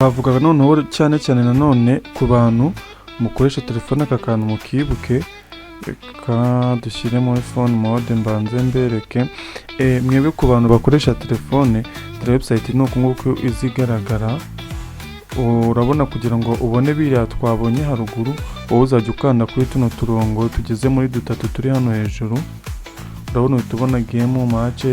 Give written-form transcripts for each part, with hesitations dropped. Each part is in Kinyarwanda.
Twavugaga noneho cyane cyane nanone ku bantu mukoresha telefone. Aka kantu mukibuke. Reka dushyire muri phone mode, mbanze mbereke. Mwebwe ku bantu bakoresha telefone, dore website ni uku nguku iza igaragara. Urabona, kugira ngo ubone biriya twabonye haruguru, wowe uzajya ukanda kuri tuno turongo tugeze muri dutatu turi hano hejuru. Urabona, uhita ubona game, match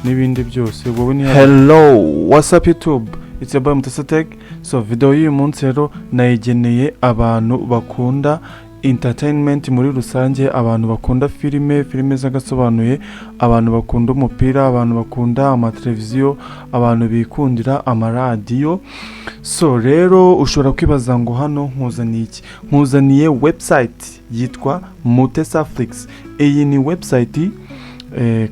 n'ibindi byose. Wowe ni hello, what's up YouTube, it's your boy Mutesa Tech. So video y'uyu munsi rero nayigeneye abantu bakunda entertainment muri rusange, abantu bakunda filime, filime z'agasobanuye, abantu bakunda umupira, abantu bakunda amateleviziyo, abantu bikundira amaradiyo. So rero ushobora kwibaza ngo hano nkuzaniye iki? Nkuzaniye website yitwa Mutesa Flix. Iyi ni website,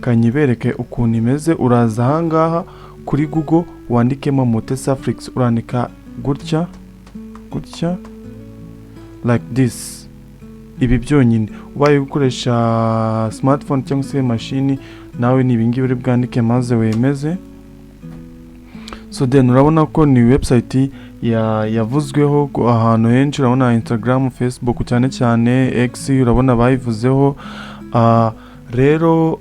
kanyibereke ukuntu imeze. Uraza ahangaha kuri Google, wandikemo Mutesa Flix. Urandika gutya gutya, like this, ibi byonyine. Ubaye gukoresha smartphone cyangwa se mashini, nawe ni ibingibi uri bwandike maze wemeze. So then urabona ko ni website yavuzweho ahantu henshi. Urabona Instagram, Facebook, cyane cyane X, urabona bayivuzeho. Rero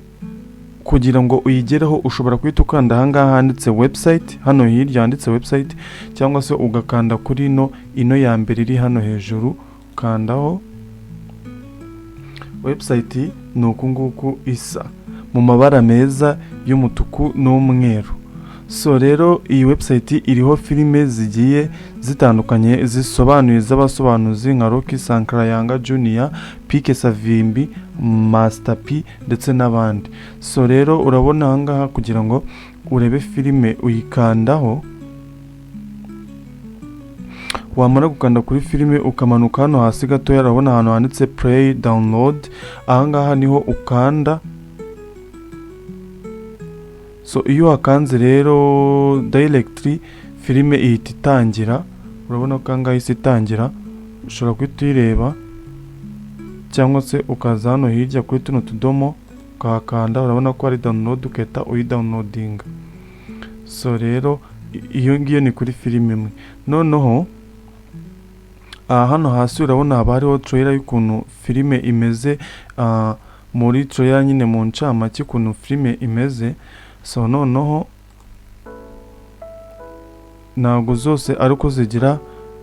kugira ngo uyigereho, ushobora guhita ukanda ahangaha handitse website, hano hirya handitse website, cyangwa se ugakanda kuri ino ya mbere iri hano hejuru, ukandaho. Website ni uku nguku isa, mu mabara meza y'umutuku n'umweru. So rero iyi website iriho filime zigiye zitandukanye zisobanuye, z'abasobanuzi nka Rocky, Sankara, Yanga Junior, Pike, Savimbi, Master P ndetse n'abandi. So rero urabona ahangaha, kugira ngo urebe filime uyikandaho. Wamara gukanda kuri filime, ukamanuka hano hasi gatoya, urabona ahantu handitse play, download. Ahangaha niho ukanda. So iyo wakanze rero, directly filime ihita itangira. Urabona ko ahangaha ihise itangira. Ushobora guhita uyireba, cyangwa se ukaza hano hirya kuri tuno tudomo ukahakanda. Urabona ko hari download, ugahita uyidownloadinga. So rero iyo ngiyo ni kuri filime imwe. Noneho aha hano hasi urabona haba hariho trailer y'ukuntu filime imeze, muri trailer nyine, mu ncamake ukuntu filime imeze. So noneho ntabwo zose ariko zigira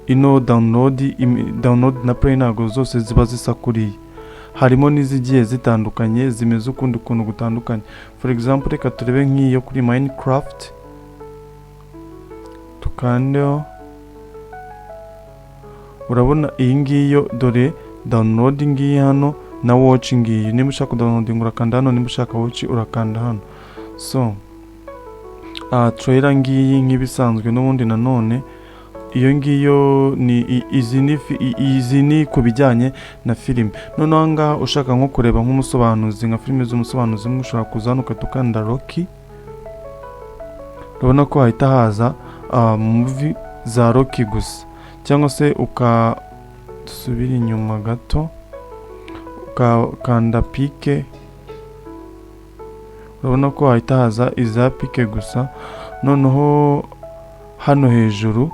ino download, download na play ntabwo zose ziba zisa kuriya. Harimo n'izigiye zitandukanye, zimeze ukundi kuntu gutandukanye. For example, reka turebe nk'iyo kuri Minecraft, tukandeho. Urabona iyi ngiyo, dore download ngiyi hano na watch ngiyi. Niba ushaka downloading urakanda hano, niba ushaka watch urakanda hano. So trailer ngiyi nk'ibisanzwe n'ubundi nanone. Iyo ngiyo ni izi ni ku bijyanye na filime. Noneho aha ngaha ushaka nko kureba nk'umusobanuzi, nka filime z'umusobanuzi umwe, ushobora kuza hano ugahita ukanda Rocky. Urabona ko hahita haza movie za Rocky gusa, cyangwa se uka dusubira inyuma gato, ukakanda Pike. Urabona ko hahita haza iza Pike gusa. Noneho hano hejuru,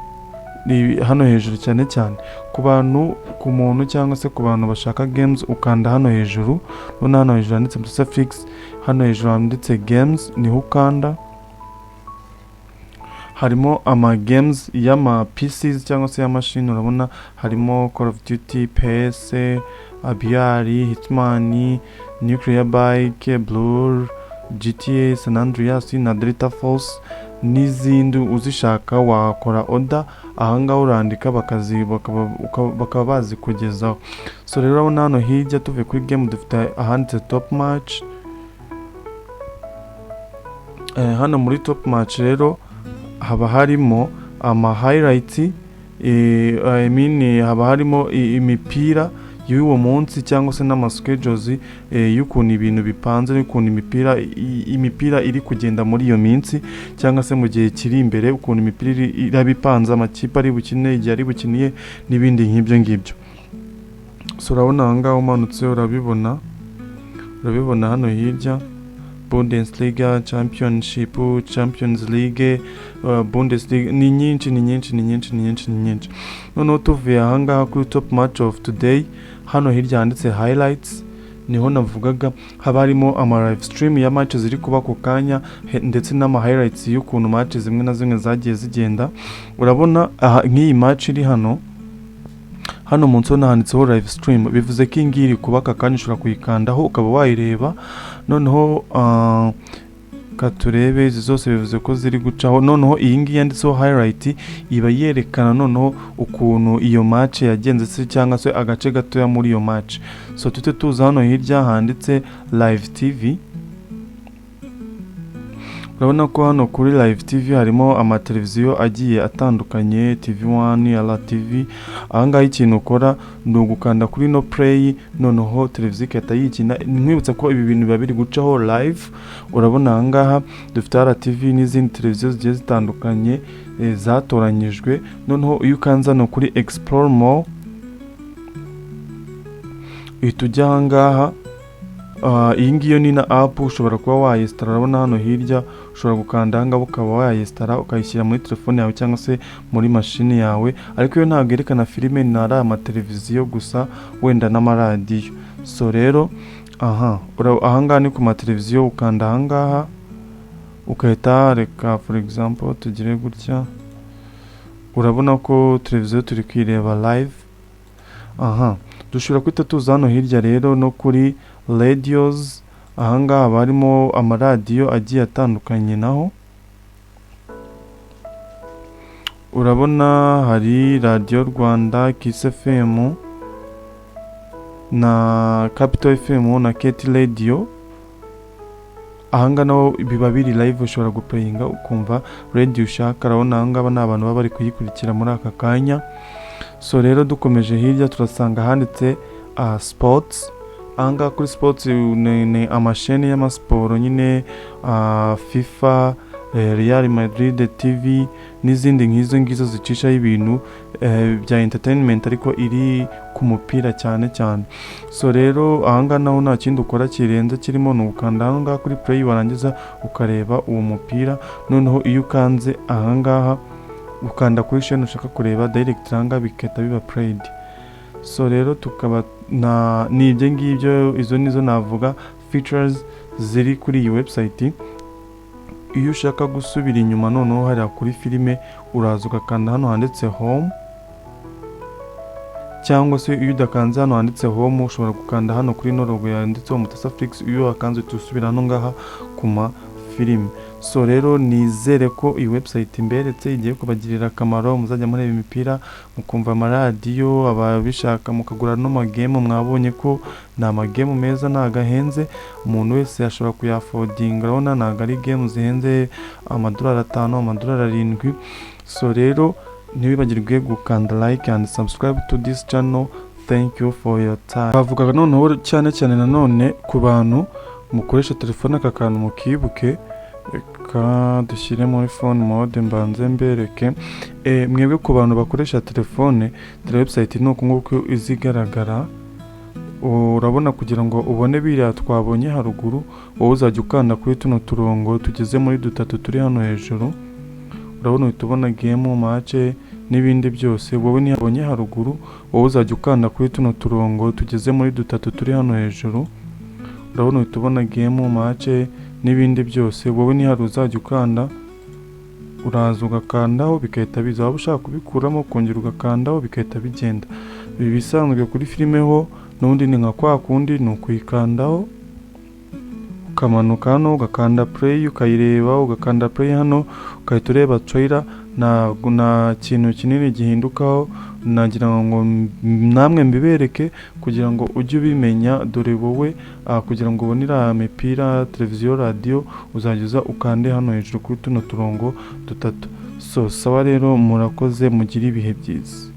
ni hano hejuru cyane cyane ku bantu, ku muntu cyangwa se ku bantu bashaka games, ukanda hano hejuru. Urabona hano hejuru handitse Mutesa Flix, hano hejuru handitse games, niho ukanda. Harimo ama games y'ama PCs cyangwa se y'amashini. Urabona harimo Call of Duty, PS, ABR, Hitman, Nuclear Bike, Blur, GTA San Andreas na Delta Force n'izindi. Uzishaka wakora order ahangaha, urandika bakaba bazikugezaho. So rero urabona hano hirya, tuvuye kuri game, dufite ahanditse top match. Hano muri top match rero haba harimo ama highlights, I mean, haba harimo imipira y'uwo munsi cyangwa se n'ama schedules y'ukuntu ibintu bipanze n'ukuntu imipira iri kugenda muri iyo minsi cyangwa se mu gihe kiri imbere, ukuntu imipira iraba ipanze, amakipe ari bukine, igihe ari bukiniye n'ibindi nk'ibyo ngibyo. So urabona aha ngaha umanutse, urabibona hano hirya. Bundesliga, Championship, Champions League, Bundesliga, ni nyinshi, ni nyinshi, ni nyinshi, ni nyinshi, ni nyinshi. Noneho tuvuye ahangaha kuri top match of today, hano hirya handitse highlights, niho navugaga haba harimo ama live stream ya match ziri kuba ako kanya, ndetse n'ama highlights y'ukuntu match zimwe na zimwe zagiye zigenda. Urabona aha nk'iyi match iri hano, hano munsi ubona handitseho live stream, bivuze ko iyi ngiyi iri kuba aka kanya, ushobora kuyikandaho ukaba wayireba. Noneho ka turebe izi zose, bivuze ko ziri gucaho. Noneho iyi ngiyi yanditseho highlight iba yerekana noneho ukuntu iyo match yagenze se, cyangwa se agace gatoya muri iyo match. So tujye tuza hano hirya handitse live TV. Urabona ko hano kuri live TV harimo amateleviziyo agiye atandukanye, TV 1, RTV. Ahangaha ikintu ukora ni ugukanda kuri no play, noneho televiziyo igahita yikina. Nkwibutsa ko ibi bintu biba biri gucaho live. Urabona ahangaha dufite RTV n'izindi televiziyo zigiye zitandukanye zatoranyijwe. Noneho iyo ukanze hano kuri explore more, uhita ujya ahangaha. Iyi ngiyo ni na app ushobora kuba wayinstalla. Urabona hano hirya ushobora gukanda ahangaha ukaba wayinstalla, ukayishyira muri telefone yawe cyangwa se muri mashini yawe. Ariko iyo ntabwo yerekana filime, ni ari amateleviziyo gusa wenda n'amaradiyo. So rero aha ahangaha ni ku mateleviziyo, ukanda ahangaha ugahita, reka for example tugire gutya, urabona ko televiziyo turi kwireba live. Aha dushobora guhita tuza hano hirya rero no kuri radios. Ahangaha haba harimo amaradiyo agiye atandukanye. Naho urabona hari Radiyo Rwanda, Kiss FM na Capital FM na KT Radio. Ahangaha naho biba biri live, ushobora guplayinga ukumva radio ushaka. Urabona ahangaha ni abantu baba bari kuyikurikira muri aka kanya. So rero dukomeje hirya turasanga handitse sports. Ahangaha kuri sports ni amasheni y'amasiporo nyine, FIFA, Real Madrid TV n'izindi nk'izo ngizo zicishaho ibintu bya entertainment ariko iri ku mupira cyane cyane. So rero ahangaha naho nta kindi ukora kirenze kirimo, ni ugukanda ahangaha kuri play, warangiza ukareba uwo mupira. Noneho iyo ukanze ahangaha, ukanda kuri chaîne ushaka kureba direct, ahangaha bigahita biba played. So rero tukaba na ni ibyo ngibyo, izo nizo navuga features ziri kuri iyi website. Iyo ushaka gusubira inyuma noneho hariya kuri filime, uraza ugakanda hano handitse home, cyangwa se iyo udakanze hano handitse home, ushobora gukanda hano kuri ino logo yanditseho Mutasa Flix. Iyo wakanze uhita usubira hano ngaha ku ma filime. So rero nizere ko iyi website mberetse igiye kubagirira akamaro, muzajya mureba imipira, mukumva amaradiyo, ababishaka mukagura no magame. Mwabonye ko ni amagame meza, ntabwo ahenze, umuntu wese ashobora kuyaffordinga. Urabona ntabwo ari game zihenze, amadolari 5, amadolari 7. So rero ntiwibagirwe gukanda like and subscribe to this channel. Thank you for your time. Bavugaga noneho cyane cyane nanone ku bantu mukoresha telefone, aka kantu mukibuke. Reka dushyire muri phone mode mbanze mbereke. Mwebwe ku bantu bakoresha telefone, dore website ni uku nguku iza igaragara. Urabona kugira ngo ubone biriya twabonye haruguru, wowe uzajya ukanda kuri tuno turongo tugeze muri dutatu turi hano hejuru. Urabona uhita ubona game, match n'ibindi byose. Wowe ntiyabonye haruguru, wowe uzajya ukanda kuri tuno turongo tugeze muri dutatu turi hano hejuru. Urabona uhita ubona game, match n'ibindi byose. Wowe ntihari uzajya ukanda, uraza ugakandaho bigahita biza. Waba ushaka kubikuramo, ukongera ugakandaho bigahita bigenda. Ibi bisanzwe kuri filime ho n'ubundi ni nka kwa kundi, ni ukuyikandaho, ukamanuka hano ugakanda play ukayireba, ugakanda play hano ugahita ureba trailer. Nta kintu kinini gihindukaho. Nagira ngo namwe mbibereke kugira ngo ujye ubimenya. Dore wowe kugira ngo ubone iriya mipira, televiziyo, radiyo, uzajya uza ukande hano hejuru kuri tuno turongo dutatu. So sawa rero, murakoze, mugire ibihe byiza.